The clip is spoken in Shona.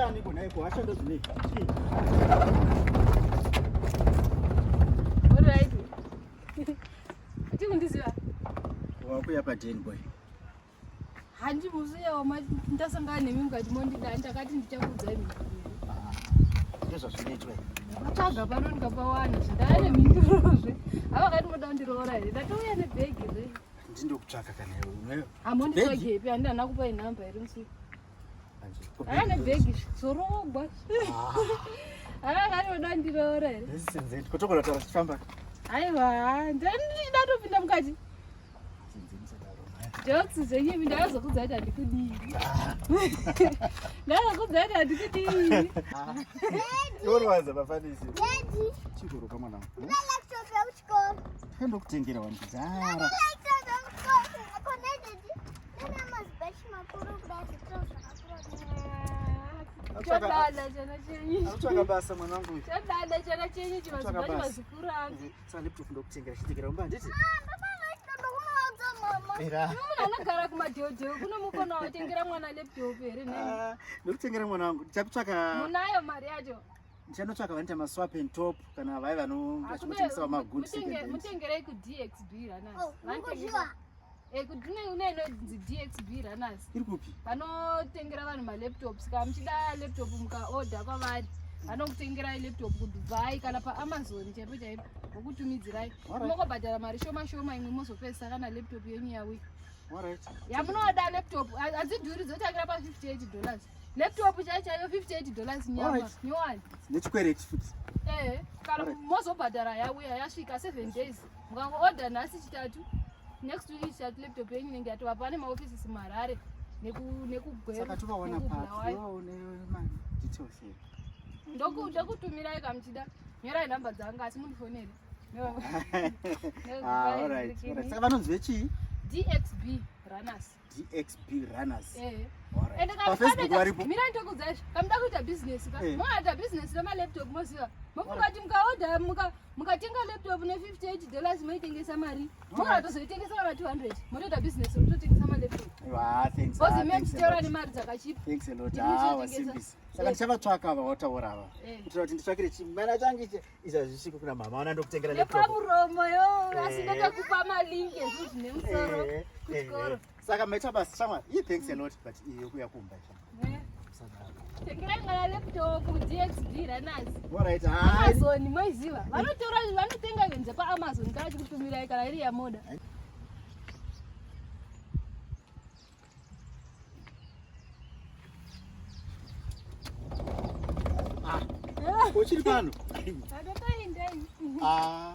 Ndianiko nhai ko hasha ndozvinei? Chii? Alright. Uchikundiziva? Wakuya padeni boy. Handi muziya wama ndasangana nemi mukati mondida ndakati ndichakuudzai mhinduro. Ah, ndozvazvinoitwa. Ndakatsvaga pano ndikapawana ndane mhindurozve. Havakati moda kundiroora here? Ndatouya nebhegi zve. Ndindokutsvaka kana iwe. Hamonditsvagepi handina kupai nhamba here musi. Ane bhegi zorogwa. Haa anoda ndiroora here? Senzeni kotogona taura tichifamba. Aiwa, ndinoda topinda mukati. Jokes zvenyu imi ndakazokudza kuti handikudii. Ndakazokudza kuti handikudii. Inorwadza mafanisi. Daddy. Chikoro mwana wangu. Ndinoda laptop yekuchikoro. Ndokutengera wani kuzara. Laptop yekuchikoro. Kona daddy. Nana mazibhachi makuru kuda zvitoro zvakakura. Chodada chana chenyu. Akutsvaka basa mwana wangu uyu. Chodada chana chenyu chimazibhachi mazikuru angu. Saka laptop ndokutengera chitengera umba handiti? Ah, baba vacho ndokunoudza mama. Era. Munhu anogara kumadheodheo kuno mukona watengera mwana laptop here nemi? Ah, ndokutengera mwana wangu. Ndichakutsvaka Munayo mari yacho. ndichanotsvaka vanoita maswap and top kana vaye vanotengesa magood second hand. Mutengerei kuDXB runners. Oh, mukuzviwa. Eh, kune une inonzi DXB runners. Iri kupi? Vanotengera vanhu malaptops kana muchida laptop mukaorder kwavari vanokutengerai laptop kuDubai kana paAmazon chaipo chaipo vokutumidzirai. Alright. Mokobhadhara mari shoma shoma imwe mozopedzisa kana laptop yenyu yauya. Alright. Yamunoda laptop hadzidhuri dzotangira pa 58 dollars. Laptop chaiyo chaiyo 58 dollars nyama Alright. nyowani. Nechikwereti futi. Eh, kana Alright. mozobhadhara yauya yasvika 7 days mukangoorder nhasi chitatu next week chitatu laptop yenyu inenge yatova pane maoffices muharare nekugweru Saka tovaona papi? nekuBulawayo. Tovaone ma details here. Ndokutumirai kamuchida nyorai nhamba dzanga asi mundifonere Ah, alright. Alright. Saka vanonzi vechii? DXB runners DXB runners. eh Alright. ende PaFacebook varipo. mira ndokudza izvi kamuda kuita business ka Eh. moita business remalaptop moziva mofunga kuti mukaorder mukatenga laptop ne58 dollars moitengesa mari mogona tozoitengesa kana 200 motoita business rokutotengesa malaptop Ah, thanks. bozi Ah, me thanks a muchitaura lot. nemari dzakachipa Thanks a lot. Ndini Ah, ndichotengesa. wasimbisa. Saka Eh. ndichavatsvaka ava wataura ava. Eh. Kuitira kuti nditsvakire chimwana changu ichi izvi hazvisviki kuna mama wana ndokutengera laptop. nepamuromo yo asi Eh. ndotokupa malinki ezvinhu zvine musoro Eh, eh, kuchikoro eh. Saka maita basa shamwari. Ii thanks a lot but iyo kuya kumba shamwari. Eh. Usadaro. Tengerai mwana laptop DXB runners Alright. Ah. Amazon moiziva vanotora vanotenga even dzepaAmazon kana chikutumirai kana iri yamoda Ah. Uchiri pano? Ndatoenda ini. Ah.